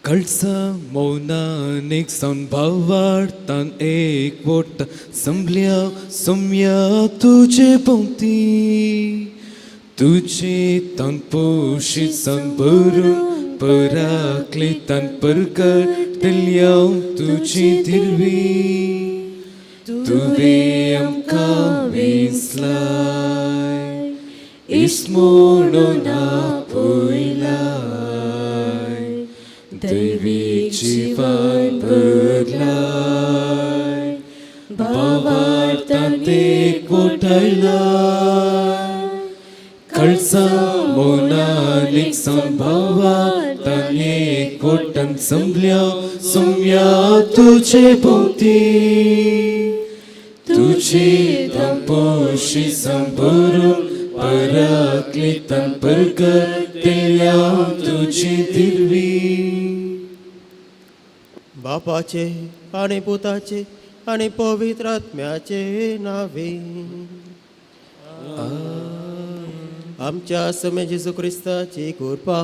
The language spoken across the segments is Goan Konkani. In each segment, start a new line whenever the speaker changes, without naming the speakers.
कळसा मौनान एक भावार्थान एकवटा संबल्या सोम्या तुजे भोंवती तुजे तन पोशीत संभरून पराक्लितान परगटल्या तुजी दिरवी तुवें आमकां वेंचलाय इस्मोणून आपयलाय दैवीक जिवन भरलाय भावार्थान एकवटायलाय कळसा मौनान एक भावार्थान एकवटान संबल्या सोम्या तुजे भोंवती तुजे पोशी संभरून पराक्लितान परगटल्या तुजी दिरवी.
बापाचे आनी पुताचे आनी पवित्र आत्म्याचे नावे. आमच्या समे जेजू क्रिस्ताची कृपा,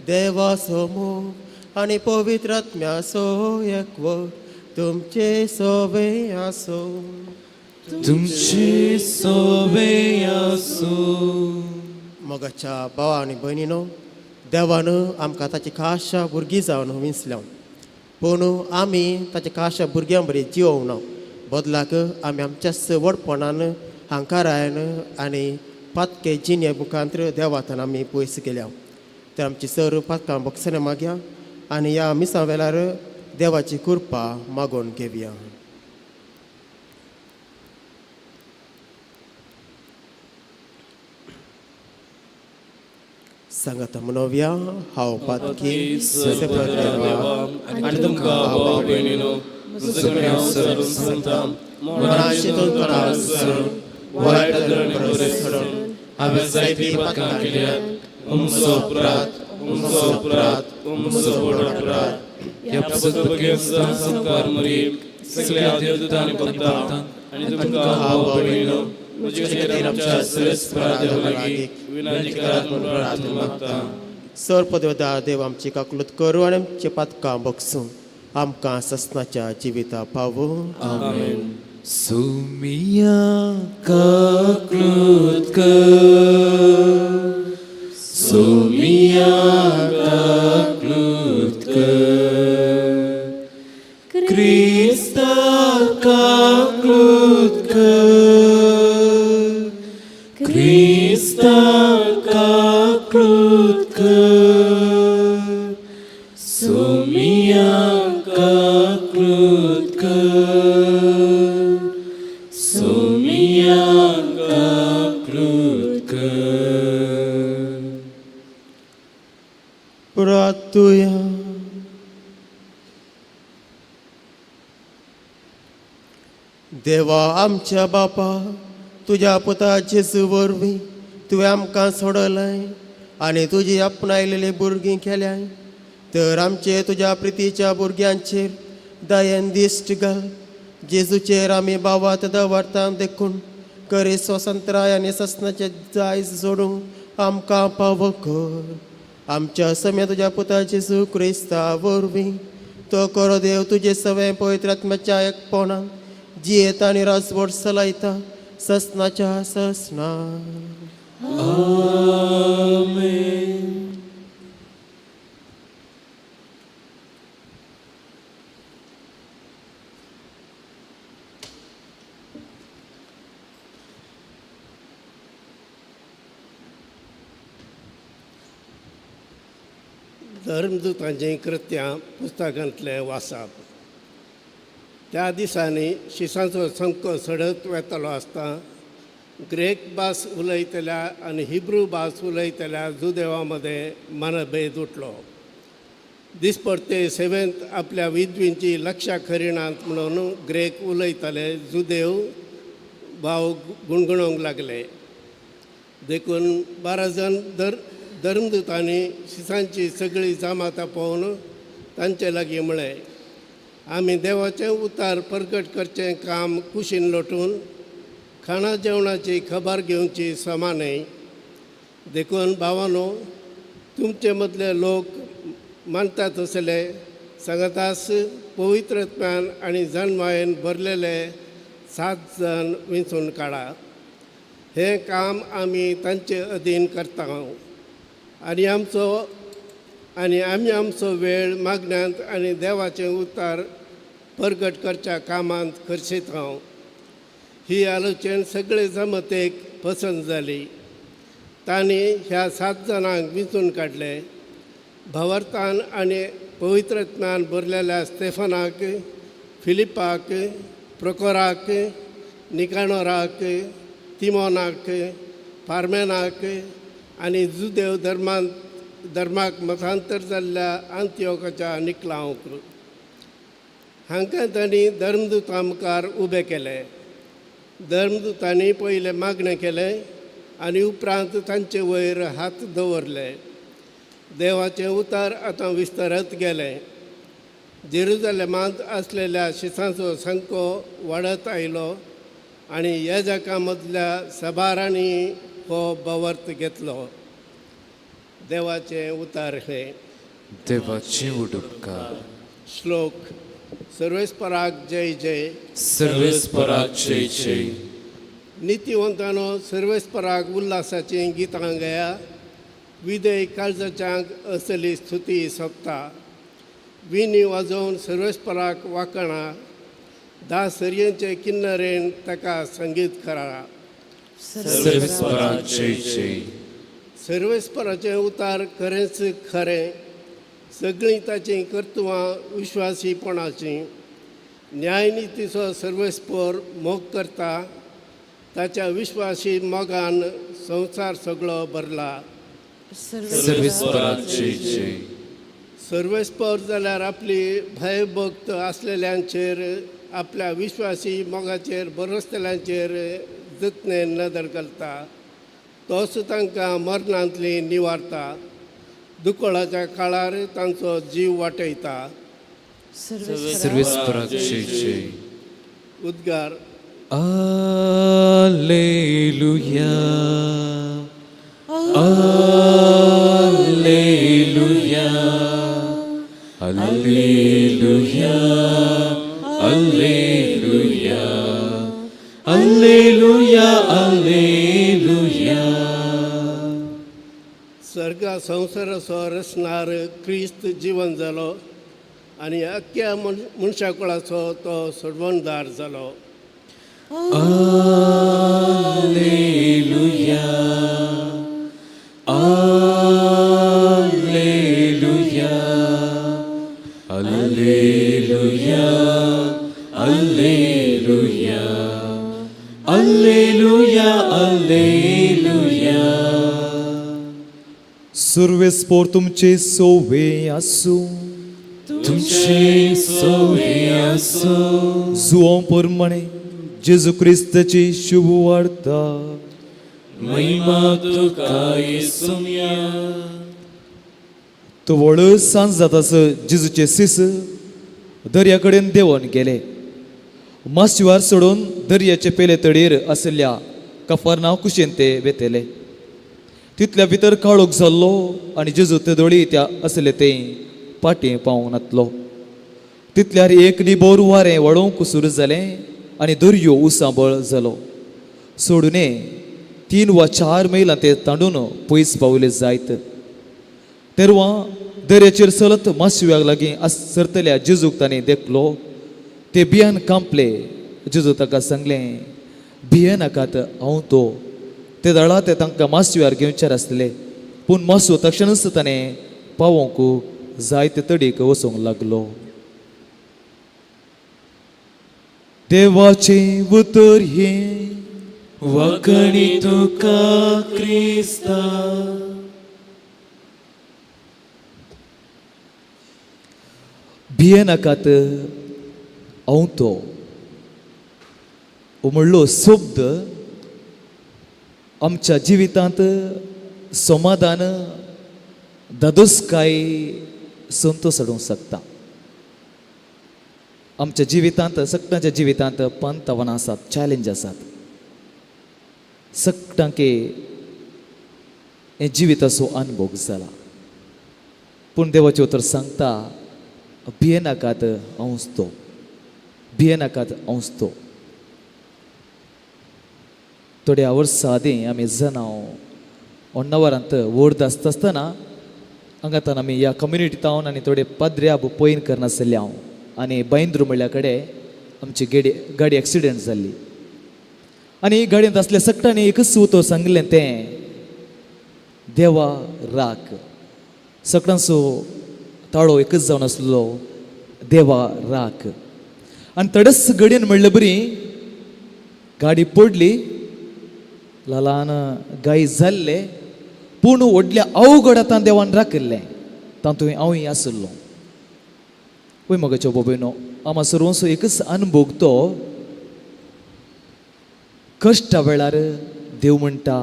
देवाचो मोग आनी पवित्र आत्म्याचो एकवट तुमचे सोवे आसो.
तुमचे सोवे आसो.
मोगाच्या भावा आनी भयणीनो, देवान आमकां ताची खाशा भुरगीं जावन विंचल्या, पूण आमी ताच्या खाशा भुरग्यां बरी जिवोवना. बदलाक आमी आमच्याच व्हडपणान, हांकारायन आनी पातके जिणे मुखांत्र देवातान आमी पयस केल्या. तर आमची सर पातकां बक्षां मागया आनी ह्या मिसां वेळार देवाची कृपा मागोवन घेवया. सांगाता म्हणोवया, हांव पातकी
देवा आनी तुमकां भाव भयणीनो, म्हजो हांव सरून सांगता, मनान चिंतून तोंडान सरून वायट धरणे बरें सोडून हांवें जायतीं पातकां केल्यात. उमचो अपराध, उमचो अपराध, उमचो व्हड अपराध. ह्या पुस्तकां संकार मरी सगळ्या देवदूतां आनी भक्तांक आनी तुमकां भाव भयणीनो, म्हजे खातीर आमच्या सरेस्परा देवा लागीं विनंती करात म्हूण प्रार्थना मागता.
सर पदवदा देव आमची काकलूत करूं आनी आमचे पातकां बगसूं, आमकां ससनाच्या जिविता पावूं.
आमेन.
सोमिया काकलूत कर, सोमिया काकलूत कर, क्रिस्ता काकलूत कर, क्रिस्ता काकलूत कर, सोमिया काकलूत कर, सोमिया काकलूत कर.
प्रार्थुया. देवा आमच्या बापा, तुज्या पुता जेजू वरवीं तुवें आमकां सोडलाय आनी तुजी आपणायलेली भुरगीं केल्याय. तर आमचे तुज्या प्रितीच्या भुरग्यांचेर दयेन दिश्ट घाल. जेजूचेर आमी बावात दवरता देखून करी स्वतंत्राय आनी ससनाचे जायज सोडूंक आमकां पावो कर. आमच्या सम्या तुज्या पुता जेजू क्रिस्ता वरवीं, तो करो देव तुजे सवें पवित्र आत्म्याच्या एकपणान जियेता आनी राजवट चलयता ससनाच्या ससना.
आमेन.
धर्मदूतांचीं कृत्यां पुस्तकांतलें वाचप. त्या दिसांनी शिसांचो संको सडत वेतलो आसता ग्रेक भास उलयतल्या आनी हिब्रू भास उलयतल्या जुदेवा मदें मनभेद उठलो. दिसपडते सेवेंत आपल्या विधवींची लक्षां करिनात म्हणून ग्रेक उलयताले जुदेव भाव गुणगुणोवंक लागले. देखून 12 जाण धर्मदूतांनी शिसांची सगळी जमात आपोवन तांचे लागीं म्हळें, आमी देवाचें उतार परगट करचें काम कुशीन लोटून खाणा जेवणाची खबर घेवची समा न्हय. देखून भावानो, तुमचे मदले लोक मानता तसले सांगातास पवित्रत्मान आनी जन्मायेन भरलेले सात जाण विंचून काडा. हें काम आमी तांचे अधीन करता आनी आमचो आनी आमी आमचो वेळ मागण्यांत आनी देवाचें उतार परगट करच्या कामांत खर्चीत हांव. ही आलोचन सगळे जमतेक पसंत जाली. तांणी ह्या सात जाणांक विंचून काडले. भावार्थान आनी पवित्रत्नान भरलेल्या स्टेफनाक, फिलिपाक, प्रोकोराक, निकाणोराक, तिमोनाक, फार्मेनाक आनी जुदेव धर्मांत धर्माक मतांतर जाल्ल्या आंतियोकाच्या निकलांवक. हांकां तांणी धर्मदुतां मुखार उबे केले. धर्मदुतांनी पयलें मागणें केलें आनी उपरांत तांचे वयर हात दवरले. देवाचें उतार आतां विस्तारत गेलें. जेरुजलेमांत आसलेल्या शिसांचो संको वाडत आयलो आनी याजकां मदल्या सभारांनी हो बवर्त घेतलो. देवाचें उतार हें.
देवाची उडुपकार.
श्लोक. सर्वेस्पराक जय जय.
सर्वेस्पराक जय जय.
नितीवंतानो सर्वेस्पराक उल्हासाचीं गितां गया. विदय काळजाच्यांक असली स्तुती सोबता. विनी वाजोवन सर्वेस्पराक वाकणा. धा सरयेचे किन्नरेन ताका संगीत करा.
सर्वेस्पराक जय जय.
सर्वेस्पराचें उतार खरेंच खरें. सगळीं ताचीं कर्तुवां विश्वासीपणाचीं. न्यायनितीचो सर्वेस्पर मोग करता. ताच्या विश्वासी मोगान संवसार सगळो भरला.
सर्वेस्पराक जय जय.
सर्वेस्पर जाल्यार आपली भयभक्त आसलेल्यांचेर आपल्या विश्वासी मोगाचेर बरसतल्यांचेर जतनेन नदर घालता. तोच तांकां मरणांतली निवारता. दुकळाच्या काळार तांचो जीव वाटयता.
सर्वेस्पराक जय जय.
उद्गार.
Alleluia. Alleluia. Alleluia. Alleluia. Alleluia. Alleluia.
सर्गा संवसाराचो रचणार क्रिस्त जिवन जालो आनी अख्ख्या मनशा कुळाचो तो सोडवणदार जालो.
Alleluia. Alleluia. Alleluia. Alleluia. Alleluia. Alleluia.
सुर्वेस्पोर तुमचे सोवे आसूं.
तुमचे सोहे आसो.
जुओ प्रमाणे जेजू क्रिस्ताची शुभ वार्ता.
महिमा तुका येसुम्या.
तवळ सांज जातास जेजूचे सीस दर्या कडेन देंवन गेले. माशिवार सोडून दर्याचे पेले तडीर आशिल्ल्या कफरनांव कुशीन ते वेतेले. तितल्या भितर काळोख जाल्लो आनी जेजू ते दोळी त्या आसले ते पाटी पावूंक नातलो. तितल्यार एक निबोर वारें वळोवंक सुरू जालें आनी दर्यो उसाबळ जालो. सोडून 3 वा 4 मैलां ते तांडून पयस पावले जायत. तेरवां दर्याचेर चलत मासव्याक लागीं सरतल्या जेजूक ताणें देखलो. ते भियान कांपले. जेजू ताका सांगलें, भियेनाकात, हांव तो. ते दळा ते तांकां मासव्यार घेवचेर आसले, पूण मासो तक्षणच ताणें पावोवंक जाय ते तडीक वचूंक लागलो. देवाचें उतर हें.
वखणी तुका क्रिस्ता.
भियेनाकात, हांव तो. हो म्हणलो शब्द आमच्या जिवितांत समाधान, धादोसकाय, संतोश हाडूंक शकता. आमच्या जिवितांत, सगळ्यांच्या जिवितांत पंतवनां आसात, चॅलेंज आसात. सगळ्यांक हें जिविताचो अनुभव जाला. पूण देवाचें उतर सांगता, भियेनाकात हांवच तो, भियेनाकात हांवच तो. थोड्या वर्सां आदीं आमी जनाव होन्नावरांत व्हड आसता आसतना हांगातान आमी ह्या कम्युनिटींत आनी थोडे पाद्र्याब पयन करनासले हांव आनी बैंद्रू म्हणल्या कडेन आमची गाडी एक्सिडेंट जाल्ली आनी गाडयेंत आसले सगळ्यांनी एकच उतर सांगिल्लें तें, देवा राख. सगळ्यांचो ताळो एकच जावन आसलो, देवा राख. आनी थोडेच घडयेन म्हणले बरी गाडी पडली, ल्हान गाय जाल्ले, पूण व्हडल्या अवघड आतां देवान राखिल्लें, तातूंत हांवूय आशिल्लो. वय मगाच्यो बाबयनो, आमा सर्वांचो एकच अनुभव तो, कश्टा वेळार देव म्हणटा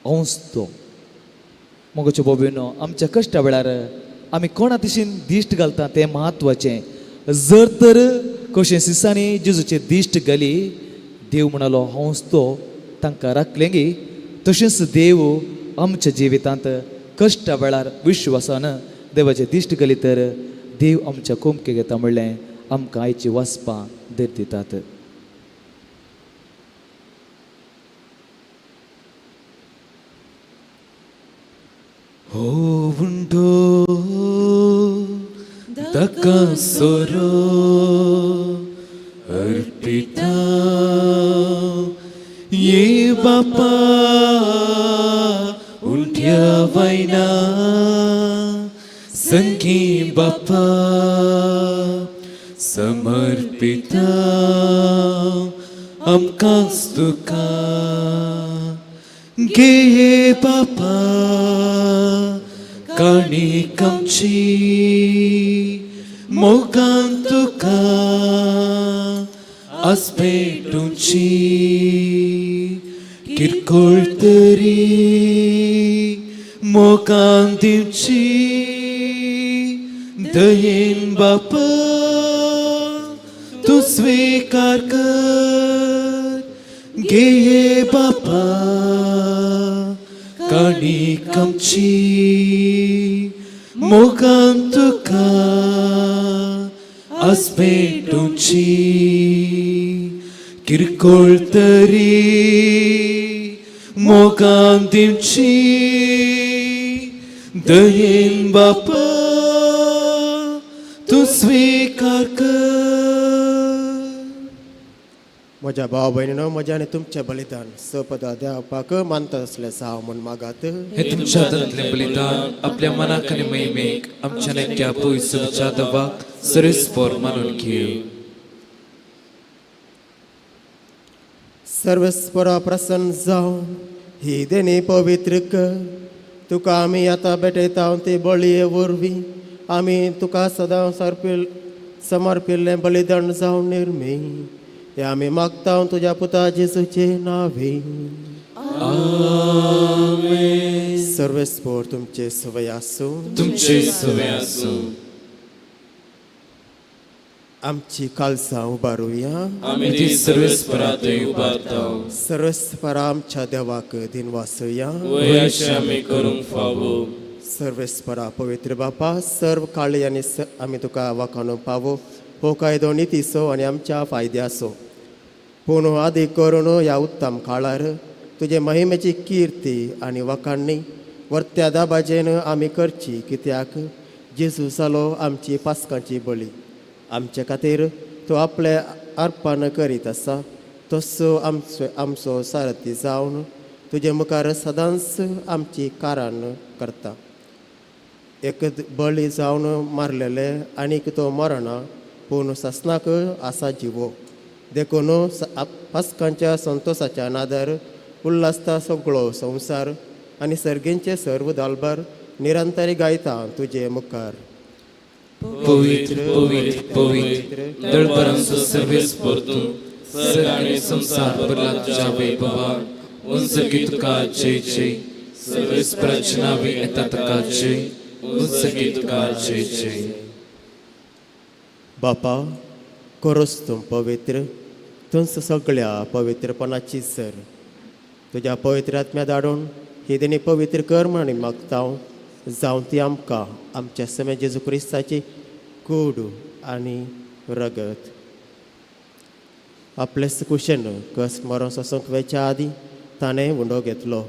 हांवच तो. मोगाच्यो बाबयनो, आमच्या कश्टा वेळार आमी कोणा दिशेन दिश्ट घालता तें म्हत्वाचें. जर तर कशें सिसांनी जेजूचे दिश्ट घाली, देव म्हणालो हांवच तो, तांकां राखलें गी, तशेंच देव आमच्या जिवितांत कश्टा वेळार विश्वासान देवाचे दिश्ट घाली तर देव आमच्या कोमके घेता म्हणलें आमकां आयची वाचपां धर दितात.
हो उंडो दका सोरो अर्पिता ये बापा उंठ्या वैना संगी बापा समर्पिता आमकांच तुका गे बापा काणी आमची मोगान तुका आसपेटूची किरकोळ तरी मोगान दिवची दयेन बापा तूं स्विकार कर गे बापा काणी आमची मोगान तुका आसपेटूची किरकोळ तरी मोगान दिवची दयेन बापा तूं स्विकार कर.
म्हज्या भाव भयणीनो, म्हज्या आनी तुमचें बलिदान सपदा देवाक मानता आसलें साव म्हूण मागात.
हे तुमच्या हातांतलें बलिदान आपल्या मनाक आनी महिमेक आमच्या नेक्या पयसुच्या दवाक सरेस्पोर मानून घेव.
सर्वेस्परा प्रसन्न जावं ही देणी पवित्र कर, तुका आमी आतां भेटयता ती बळये वरवीं आमी तुका सदां समर्पिल्लें बलिदान जावन निर्मी हे आमी मागता तुज्या पुता जेजूचे नावे. सर्वेस्पोर तुमचे सवय आसूं.
तुमचे सवय आसूं.
आमची कालसां उबारुया.
आमी ती सर्वेस्परात उबारता.
सर्वेस्परा आमच्या देवाक दिनवासुया.
वय अशें आमी करूंक फावो.
सर्वेस्परा पवित्र बापा, सर्व काळी आनी आमी तुका वाखाणूंक पावो हो कायदो नितीचो आनी आमच्या फायद्याचो. पूण आदी करून ह्या उत्तम काळार तुजे महिमेची किर्ती आनी वाखाणणी वर्त्या दाबाजेन आमी करची, कित्याक जेजू जालो आमची पास्कांची बळी. आमचे खातीर तो आपले अर्पण करीत आसा, तसो आमचो आमचो सारथी जावन तुजे मुखार सदांच आमची कारण करता. एक बळी जावन मारलेले आनीक तो मरना, पूण ससनाक आसा जिवो. देखून पास्कांच्या संतोसाच्या नादार उल्हासता सगळो संवसार आनी सर्गेंचे सर्व दालबार निरंतरी गायता तुजे मुखार.
पवित्र पवित्र पवित्र दळभरांचो सर्वेस्पोर तूं, सर्ग आनी संवसार भरला तुज्या वैभवान. उंचगी तुका जय जय, सर्वेस्पराच्या नांवी येता ताका जय, उंचगी तुका जय जय.
बापा, करोस तूं पवित्र तुंच सगळ्या पवित्रपणाची सर. तुज्या पवित्र आत्म्या धाडून ही देणी पवित्र कर म्हण मागता. जावं ती आमकां आमच्या समे जेजू क्रिस्ताची कूड आनी रगत. आपले कुशेन कस मरण सोसूंक वेच्या आदीं ताणें उंडो घेतलो,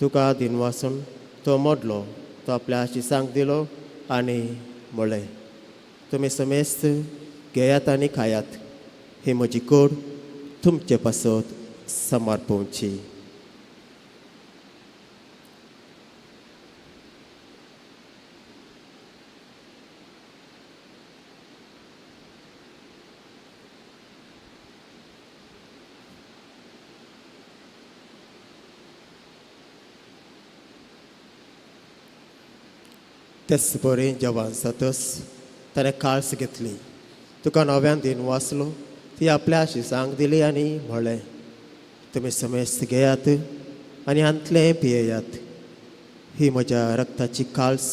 तुका दिनवासून तो मोडलो, तो आपल्या आशिसांक दिलो आनी म्हळें, तुमी समेस्त घेयात आनी खायात, ही म्हजी कोड तुमचे पासत समर्पोवची. तेच बरें जवान जातस ताणें काळस घेतली, तुका नव्यान दिन वाचलो, ती आपल्या आशिसांक दिली आनी म्हळें, तुमी समेस्त घेयात आनी हांतलें पियेयात, ही म्हज्या रक्ताची काळस,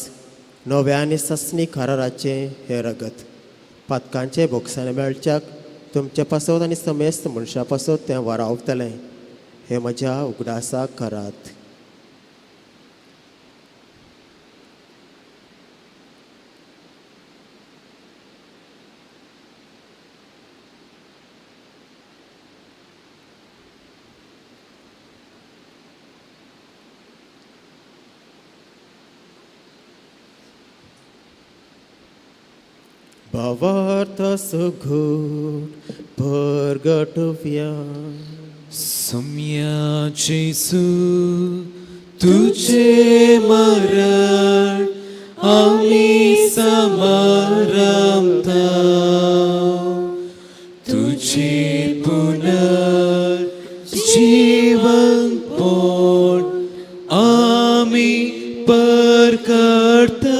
नव्या आनी ससनी कराराचें हें रगत, पातकांचें भोगसाण मेळच्याक तुमचे पासत आनी समेस्त मनशां पासत तें वरावतलें, हें म्हज्या उगडासाक करात. भावार्थ सुघूट परगटव्या.
सम्या जेसू तुझे मरण आम्ही समारंभता, तुझे पुनर्जीवन पोट आम्ही परकर्ता,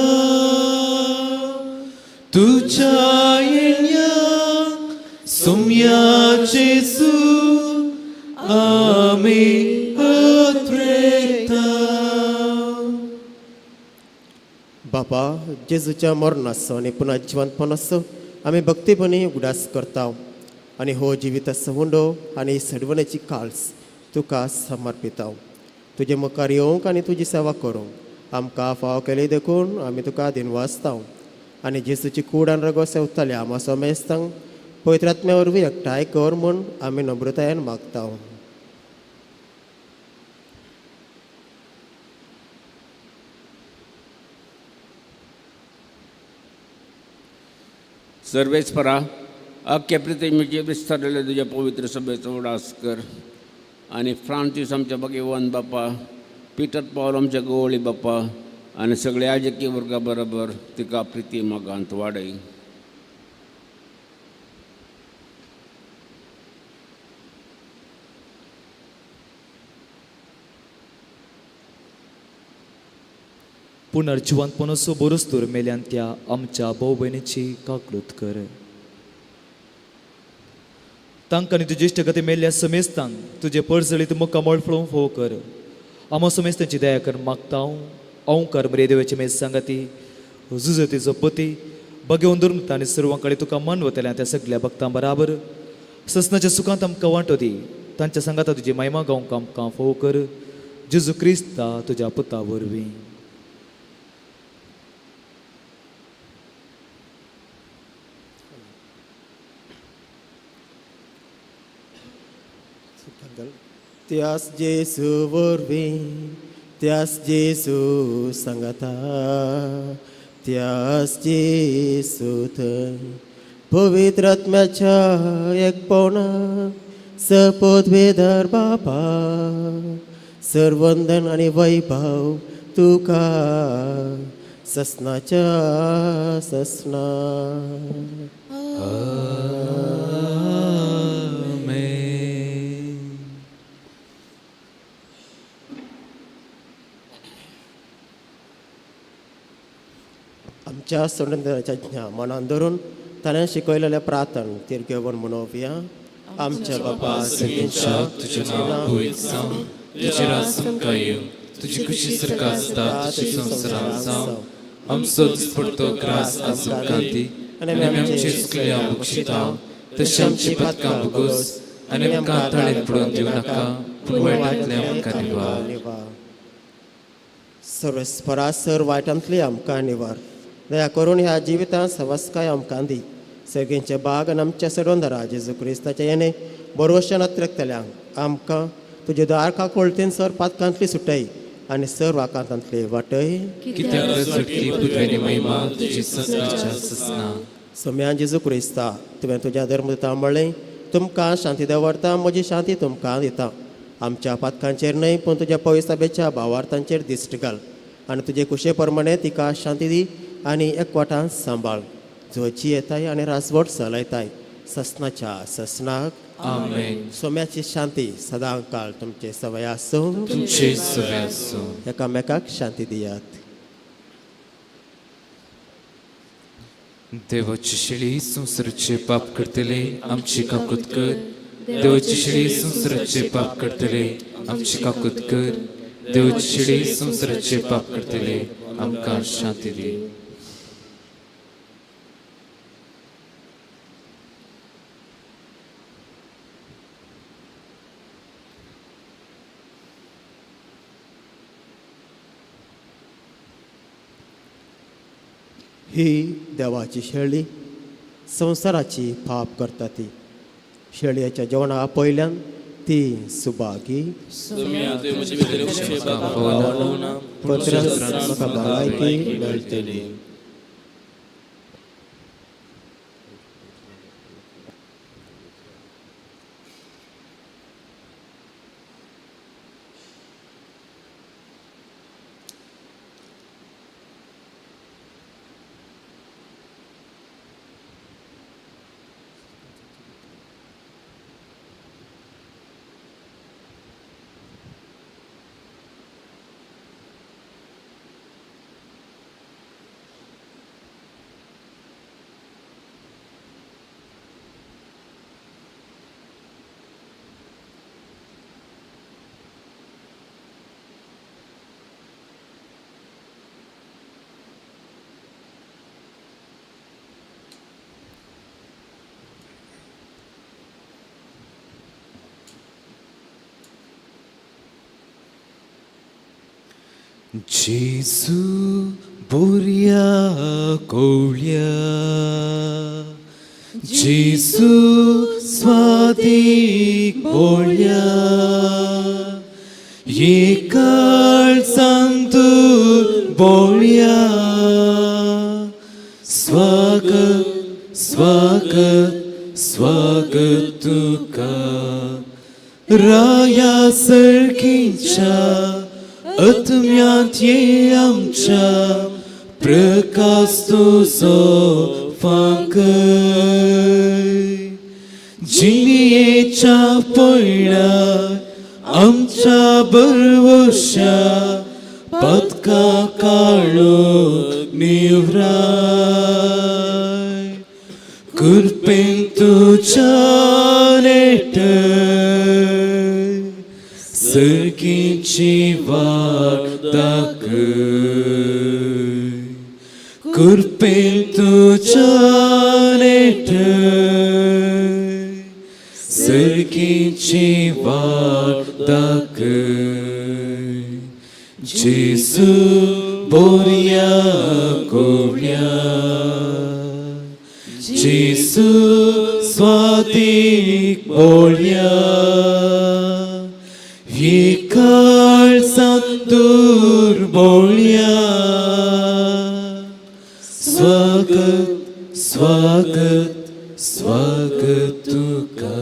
तुझ्या येण्या सुम्या जेसू आम्ही अत्रेता.
बापा, जेजूच्या मरणाचो आनी पुनः जिवंतपणाचो आमी भक्तीपणी उगडास करता आनी हो जिविताचो हुंडो आनी सडवण्याची काळस तुका समर्पिता. तुजे मुखार येवंक आनी तुजी सेवा करूंक आमकां फावो केली देखून आमी तुका दिनवासता आनी जेजूची कूड आनी रगो सेवताले आमा समेस्तांक पवित्र आत्म्या वरवीं एकठांय कर म्हूण आमी नम्रतायेन मागता.
सर्वेस्परा, अख्ख्या पृथ्वीचे विस्तारलेले तुज्या पवित्र सभेचो उडास कर आनी फ्रांसीस आमच्या भगवान बापा, पिटर पावल आमच्या गवळी बापा आनी सगळ्या आजकी वर्गा बरोबर तिका प्रिती मोगांत वाडय.
पुनर्जिवंतपणाचो बरोस्तूर मेल्यान त्या आमच्या भाव भयणीची काकळूत कर. तांकां आनी तुजे इश्ट मेल्ल्या समेस्तांक तुजे परजळीत मुखामळ फळोवंक फोव कर. आमो समेस्तांची दया कर मागता ओंकार मरे देवाची मेज सांगाती जुजतीचो पती बगेवन दुर्मता आनी सर्वां कडेन तुका मनवतल्या त्या सगल्या भक्तां बराबर ससनाच्या सुखांत आमकां वांटो दी. तांच्या सांगाता तुजी महिमा गावंक आमकां फोव कर. जेजू क्रिस्ता तुज्या पुता वरवीं.
त्यास जेसू वरवीं, त्यास जेसू सांगाता, त्यास जेसू थंय पवित्र आत्म्याच्या एकपणा सपोदवेदर बापा, सर्वंदन आनी वैभव तुका ससनाच्या ससना.
आमेन.
आमच्या सोडंदराच्या ज्ञा मनान धरून ताणें शिकयलेलें प्रार्थन तिरगेवन म्हणोवया. आमच्या बापा
सगळ्यांच्या तुझें नांव पवित्र जावं, तुजें राज आमकां येवं, तुजी खुशी सरकार आसता तशी संवसारांत जावं. आमचो दिसपडतो ग्रास आज आमकां दी आनी आमी आमचे चुकल्या बक्षिता तशें आमची पदकां भोगोस आनी आमकां ताळेन पडोवन दिवं नाका, पूण वायटांतलें आमकां निवार.
सर्वस्परा सर वायटांतली आमकां निवार. दया करून ह्या जिवितांत सवस्काय आमकां दी. सगळ्यांचे बाग आनी आमच्या सडोंदरा जेजू क्रिस्ताच्या येणे बरोवश्यान अत्रकतल्यांक आमकां तुजे दार काकोळतेन सर पातकांतली सुटय आनी सर वाकांतांतली वाटय.
कित्याक सुटकी पुतवेनी महिमा तुजी ससनाच्या ससना.
सोम्या जेजू क्रिस्ता, तुवें तुज्या धर्मदूता म्हणलें, तुमकां शांती दवरता, म्हजी शांती तुमकां दिता. आमच्या पातकांचेर न्हय पूण तुज्या पवित्र भावार्थांचेर दिश्ट घाल आनी तुजे कुशे प्रमाणे तिका शांती दी आनी एकवटान सांबाळ, जो जियेताय आनी राजवट चलयताय ससनाच्या ससनाक.
आमेन.
सोम्याची शांती सदां काळ तुमचे सवय आसूं.
तुमचे सवे आसूं.
एकामेकाक शांती दियात.
देवाची शेळी संवसाराचे पाप करतले आमची काकूत कर. देवाची शेळी संवसाराचे पाप करतले आमची काकूत कर. देवाची शेळी संवसाराचे पाप करतले आमकां शांती दी.
ही देवाची शेळी संवसाराची पाप करता ती शेळयेच्या जेवणा पयल्यान ती सुभागी.
सोम्या, तुवें म्हजे भितर उशे पावना,
पूण म्हाका भलायकी
मेळटली.
जेजू बोरया कोवळ्या, जेजू स्वादीक बोळ्या, एकाळ सांतू बोळ्या, स्वागत स्वागत स्वागत तुका. राया सर्गीच्या आत्म्यांत ये आमच्या, प्रकाश तुजो फांकय. जिणेच्या पयणार आमच्या बरवश्या, पदका काळो निवराय. कृपेन तुज्या नेटय, सर्गीची वाट दाखय. कृपेन तुज्या नेटय, सर्गीची वाट दाखय. जेजू बोरया कोवळ्या, जेजू स्वादीक बोळ्या, एकाळ सांतूर बोळ्या, स्वागत स्वागत स्वागत तुका.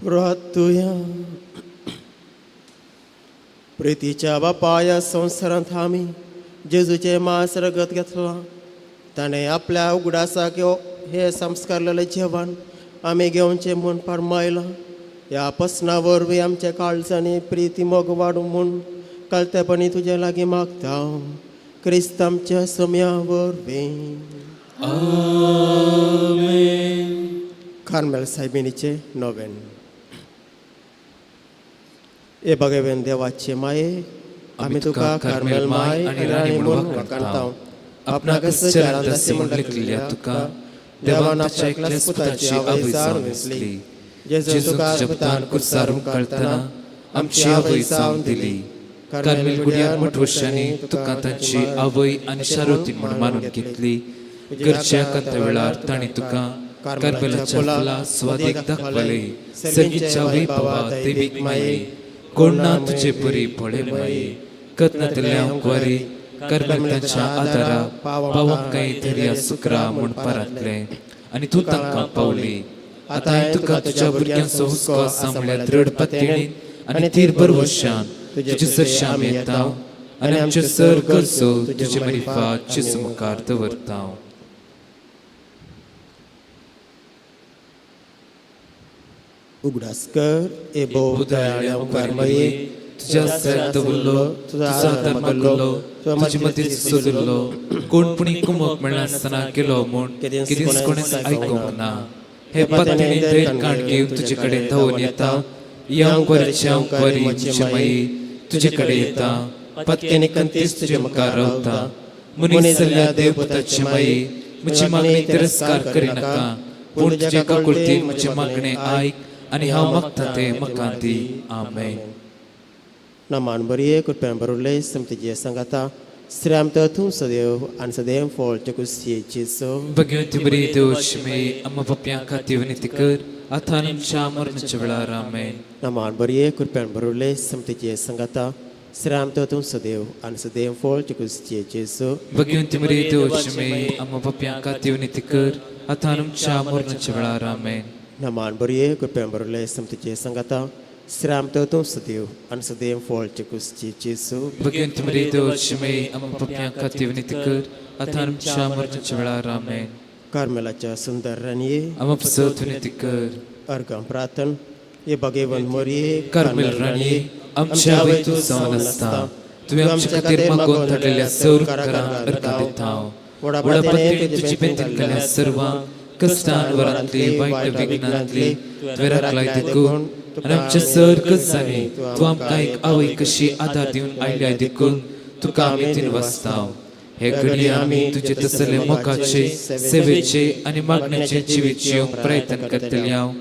प्रार्थुया. प्रितीच्या बापाया, संवसारांत आमी जेजूचें मांस रगत घेतलां. ताणें आपल्या उगडासाक हे संस्कारलेलें जेवण आमी घेवचें म्हूण फर्मायलां. ह्या पसना वरवीं आमच्या काळजांनी प्रिती मोग वाडूं म्हूण कळतेपणी तुजे लागीं मागता. क्रिस्त आमच्या सम्या वरवीं. कार्मेल सायबिणीचे नोवेन. ए भगवेन देवाचे माये, आमी तुका कार्मेल माय आनी राणी म्हणून वाखाणता.
आपणाकच चरण म्हूण लेखिल्ल्या तुका देवान ताच्या एकल्याच पुताची आवय जावन आसली. जेजू तुझ्या पुतान कुर्सार काडटना आमची आवय जावन दिली. कार्मेल गुड्यार मठवशांनी तुका तांची आवय आनी शारोती म्हूण मानून घेतली. गरज्या कांता वेळार तांणी तुका कार्मेलाच्या फुलां स्वादीक दाखवले. सर्गीच्या आवय बाबा देवीक माये, कोण ना तुजे परी पळय माये. कथनांतल्या कुवारी कार्मेल तांच्या आदारा पावंक कांय धैर्या सुकरा म्हूण पारांतलें आनी तूं तांकां पावली. आतां हांवें तुका तुज्या भुरग्यांचो हुस्को आसा म्हळ्यार दृढ पातयेन आनी थीर भरवशान तुजे सरशी आमी येता आनी आमच्यो सर गरजो तुजे मरिफात जेजू मुखार दवरता.
उगडास कर ए भोव दयाळ्या उपकार माये,
तुज्या सैत दवरलो, तुजो आदार मागलो, तुजी मदीं सोदलो, कोण पुणी कुमक मेळनासतना गेलो म्हूण केदींच कोणेंच आयकूंक ना. हे पातळी धैर्य काण घेवन तुजे कडेन धांवून येता. या अंकवारीचे अंकवारी म्हजी माई तुजे कडेन येता. पत्त्याने कंतीच तुजे मुखार रावता. मनीस जाल्ल्या देवपुताची माई, म्हजी मागणी तिरस्कार करिनाका, पूण तुजे काकुळतीन म्हजें मागणें आयक आनी हांव मागता तें म्हाका दी. आमेन.
नमान बरये कृपयान बरोवले समतेचे सांगाता श्रीराम तर तूं सदैव आनी सदैव फळ कुसयेची सो.
भगवती बरी देवची माई, आम्हा पापयां खातीर विनंती कर, आतां आनी आमच्या मरणाच्या वेळार. आमेन.
नमान बरये कृपयान बरोवले समतेचे सांगाता श्रीराम तर तूं सदैव आनी सदैव फळ कुसयेची सो.
भगवती बरी देवची माई, आम्हा पापयां खातीर विनंती कर, आतां आनी आमच्या मरणाच्या वेळार. आमेन.
नमान बरये कृपयान बरोवले समतेचे सांगाता श्रीराम तर तूं सदैव आनी सदैव फळ कुसयेची सो.
भगवती बरी देवची माई, आम्हा पापयां खातीर विनंती कर, आतां आनी आमच्या मरणाच्या वेळार. आमेन.
कार्मेलाच्या सुंदर राणये,
आम्हा पासत विनंती कर.
अर्घ प्रार्थन. हे भगेवन मोरये,
कार्मेल राणी, आमच्या आवय तूं जावन आसता. तुवें आमच्या खातीर मागोवन धाडलेल्या सौर उपकारांक अर्घां दिता. व्हडा पत्तेन तुजी बेंतीन केल्या सर्वांक कश्टान वरांतली वायट विघ्नांतली तुवें राखलाय देखून आनी आमच्या सर गजांनी तूं आमकां एक आवय कशी आदार दिवन आयल्या देखून तुका आमी तीन वाचता. हे घडये आमी तुजे तसले मोगाचे, सेवेचे आनी मागण्याचे जिवीत जिवंक प्रयत्न करतले हांव.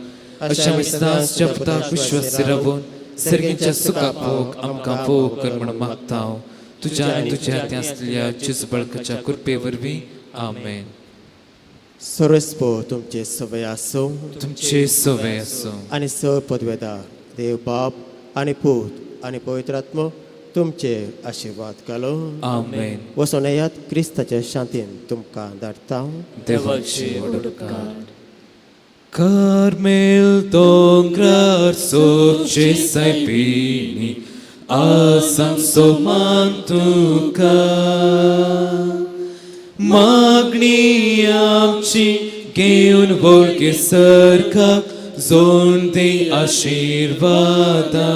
अशा विस्तास जपताक विश्वास रावून सर्गीच्या सुखाक भोग आमकां भोग कर म्हूण मागता हांव. तुज्या आनी तुज्या त्या आसलेल्या जेजू बळकाच्या कृपे वरवीं. आमेन.
सर्वस्पो तुमचे सवय आसूं.
तुमचे सवय आसूं.
आनी स पदवेदार देव बाप आनी पूत आनी पवित्र आत्मो तुमचे आशिर्वाद घालो.
आमेन.
वचून येयात, क्रिस्ताच्या शांतीन तुमकां धाडटा.
देवाची उपकार. कार्मेल दोंगरार सोबचे सायबिणी, आसामचो मान तुका. मागणी आमची घेवन वळगे सरका, जोड दे आशिर्वादा.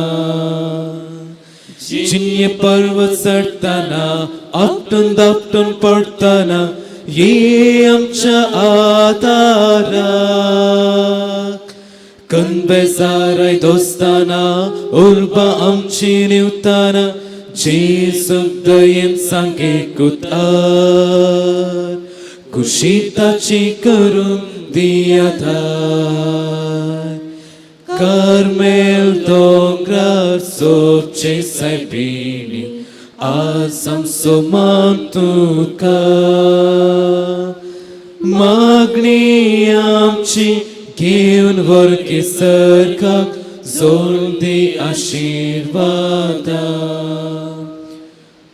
जिन्य पर्वत चढताना, आपटून दापटून पडताना, ये आमच्या आदाराक. कनबेजाराय दोस्ताना, उर्बा आमची निवताना, जेजूक दयेन सांगे कुतार, खुशी ताची करून दी आधार. कार्मेल दोंगरार सोबचे सायबिणी, आज आमचो मान तुका. मागणी आमची घेवन व्हर सरकाक, जोड दी आशिर्वादा.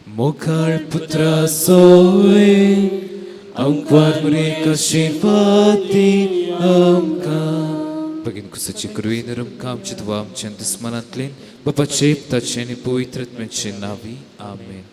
मोगाळ पुत्रा सोवे, अंकवार मुरेक आशिर्वाद दी आमकां. भगीन कुसाची कृपे नरमकां आमचे दुवा आमच्या दुस्मनांतल्यान बापाचे, पुताचे आनी पवित्र आत्म्याचे नांवी. आमेन.